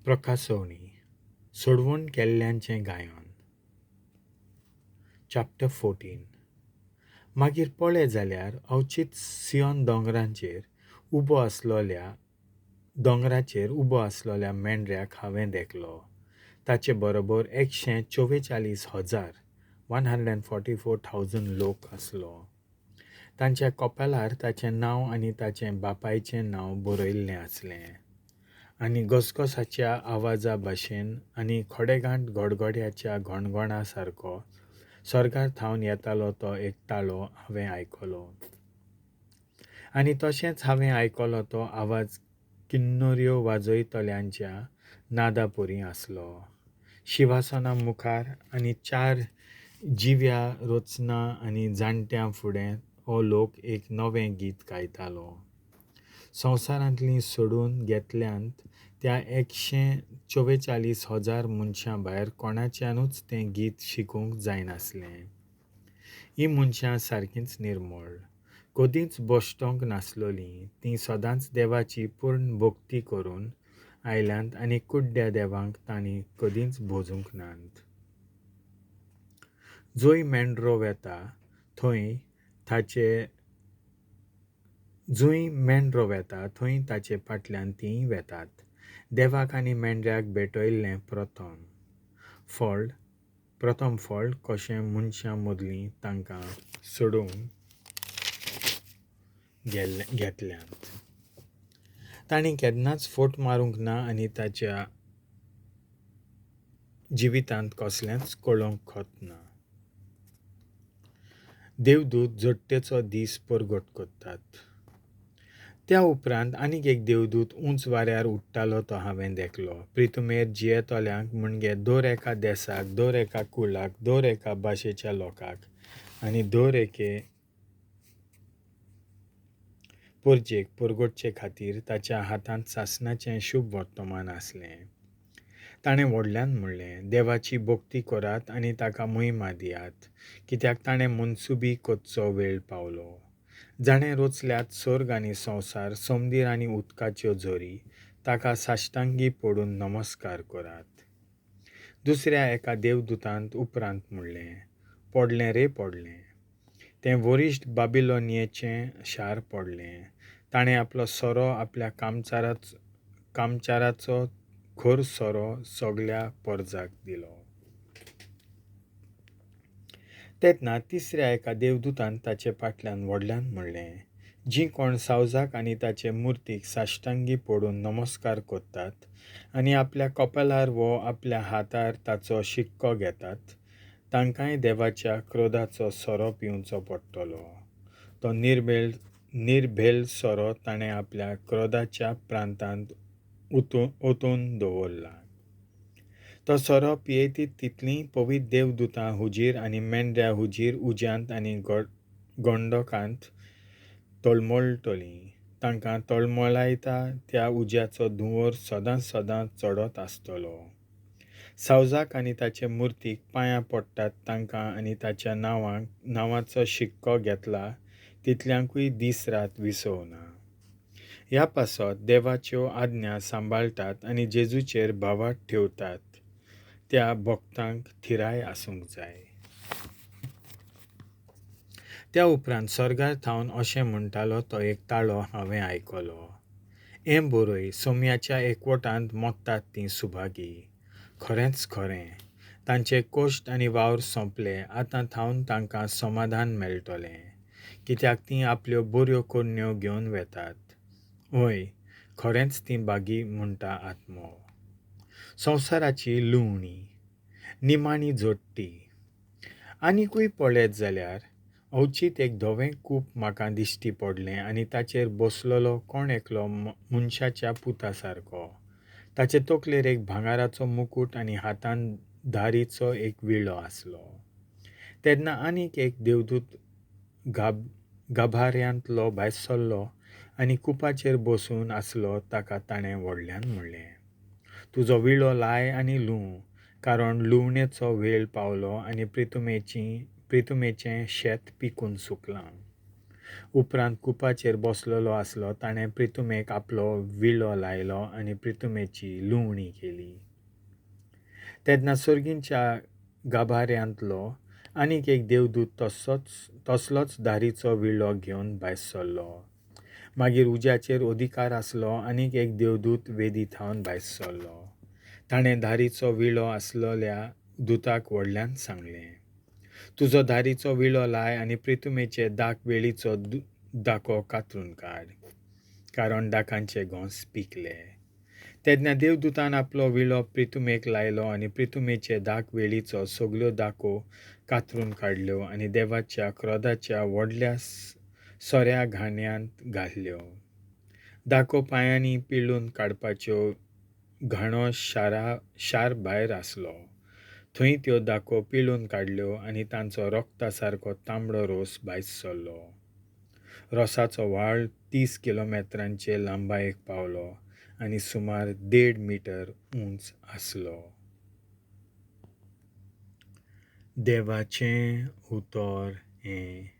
प्रकासवणी सोडवण केल्ल्यांचें गायन. चॅप्टर 14. मागीर पळय जाल्यार अवचीत सियोन दोंगराचेर उबो आसलोल्या मेंढऱ्याक हांवें देखलो. ताचे बरोबर 144,000 144,000 लोक आसलो. तांच्या कपेलार ताचें नांव आनी ताचें बापायचें नांव बरयल्लें आसलें. आनी घसघसाच्या आवाजा भाशेन आनी खडेगांठ गडगड्याच्या घणघणा सारको स्वर्गार थावन येतालो तो एक ताळो हांवें आयकलो. आनी तशेंच हांवें आयकलो तो आवाज किन्नऱ्यो वाजयतल्यांच्या नादा परी आसलो. शिवासना मुखार आनी चार जिव्या रचना आनी जाणट्यां फुडें हो लोक एक नवें गीत गायतालो. संवसारांतलीं सोडून घेतल्यांत त्या 144,000 मनशां भायर कोणाच्यानूच तें गीत शिकूंक जायनासलें. हीं मनशां सारकींच निर्मळ, कदींच बश्टोंक नासलोलीं. तीं सदांच देवाची पूर्ण भक्ती करून आयल्यांत आनी कुड्ड्या देवांक तांणी कदींच भोजूंक नात. जंय मेंढरो वेता थंय ताचे थंय ताचे फाटल्यान तींय वेतात. देवाक आनी मेंढऱ्याक भेटयल्लें प्रथम फळ कशें मनशां मदलीं तांकां सोडोवन घेतल्यांत. तांणी केन्नाच फोट मारूंक ना आनी ताच्या जिवितांत कसलेंच कळोवंक खोत ना. देवदूत जोडटेचो दीस परगट करतात. त्या उपरांत आनीक एक देवदूत उंच वाऱ्यार उडटालो तो हांवें देखलो. प्रितुमेर जियेतल्यांक म्हणजे दर एका देसाक, दर एका कुळाक, दर एका भाशेच्या लोकांक आनी दर एके परजेक परगटचे खातीर ताच्या हातांत सासणाचें शुभ वर्तमान आसलें. ताणें व्हडल्यान म्हणलें, देवाची भक्ती करात आनी ताका महिमा दियात, कित्याक ताणें मनसुबी करचो वेळ पावलो. जाणें रचल्यात स्वर्ग आनी संवसार, समुद्र आनी उदकाच्यो झरी, ताका साश्टांगी पडून नमस्कार करात. दुसऱ्या एका देवदूतांत उपरांत म्हणलें, पडलें रे पडलें, तें वरिश्ठ बाबिलोनियेचें शार पडलें. ताणें आपलो सोरो आपल्या कामचाराचो खर सोरो सगल्या परजाक दिलो. तेन्ना तिसऱ्या एका देवदूतान ताचे फाटल्यान व्हडल्यान म्हणलें, जीं कोण सावजाक आनी ताचे मुर्तीक साश्टांगी पडून नमस्कार करतात आनी आपल्या कपेलार वो आपल्या हातार ताचो शिक्को घेतात, तांकांय देवाच्या क्रोधाचो सोरो पिवचो पडटलो. तो निर्भेल सोरो ताणें आपल्या क्रोधाच्या प्रांतांत ओतून दवरला. तो सोरो पियेतीत तितलीं पवित्र देवदूतां हुजीर आनी मेंढऱ्या हुजीर उज्यांत आनी गंडकांत तळमळटलीं. तांकां तळमळायता त्या उज्याचो धुंवर सदां सदां चडत आसतलो. सावजाक आनी ताचे मुर्तीक पांयां पडटात तांकां आनी ताच्या नांवाचो शिक्को घेतला तितल्यांकूय दीस रात विसवना. ह्या पासत देवाच्यो आज्ञा सांबाळटात आनी जेजूचेर भावार्थ ठेवतात त्या भक्तांक थिराय आसूंक जाय. त्या उपरांत स्वर्गार थावन अशें म्हणटालो तो एक ताळो हांवें आयकलो, हें बरय, सोम्याच्या एकवटांत मोत्तात तीं सुभागी. खरेंच खरें, तांचे कश्ट आनी वावर सोंपले, आतां थावन तांकां समाधान मेळटलें, कित्याक तीं आपल्यो बऱ्यो करण्यो घेवन वेतात. हय, खरेंच तीं बागी म्हणटा आत्मो. संवसाराची लुवणी निमाणी जोडटी. आनिकूय पळयत जाल्यार अवचीत एक धवें कूप म्हाका दिश्टी पडलें आनी ताचेर बसलेलो कोण एकलो मनशाच्या पुता सारको. ताचे तकलेर एक भांगराचो मुकूट आनी हातान धारीचो एक विळो आसलो. तेन्ना आनीक एक देवदूत गाभाऱ्यांतलो भायर सरलो आनी कुपाचेर बसून आसलो ताका ताणें व्हडल्यान म्हणलें, तुजो विळो लाय आनी लुंव, कारण लुवणेचो वेळ पावलो आनी प्रितुमेचें शेत पिकून सुकलां. उपरांत कुपाचेर बसलेलो आसलो ताणें प्रिथुमेक आपलो विळो लायलो आनी प्रिथुमेची लुवणी केली. तेन्ना सर्गींच्या गाभाऱ्यांतलो आनीक एक देवदूत तसोच तसलोच धारीचो विळो घेवन भायर सरलो. मागीर उज्याचेर अधिकार आसलो आनीक एक देवदूत वेदी थावन भायर सरलो. ताणें धारीचो विळो आसलेल्या दुताक व्हडल्यान सांगलें, तुजो धारीचो विळो लाय आनी प्रिथुमेचे दाक वेळीचो दाको कातरून काड, कारण दाकांचे घोंस पिकले. तेन्ना देवदूतान आपलो विळो प्रिथुमेक लायलो आनी प्रिथुमेचे दाक वेळीचो सगल्यो दाको कातरून काडल्यो आनी देवाच्या क्रोधाच्या व्हडल्या सोऱ्या घाण्यांत घाल्यो. दाको पांयांनी पिळून काडपाच्यो घाणो शारा शार भायर आसलो. थंय त्यो दाको पिळून काडल्यो आनी तांचो रोगता सारको तांबडो रोस भायर सरलो. रोसाचो व्हाळ 30 किलोमेत्रांचे लांबायेक पावलो आनी सुमार 1.5 मिटर उंच आसलो. देवाचें उतर हें.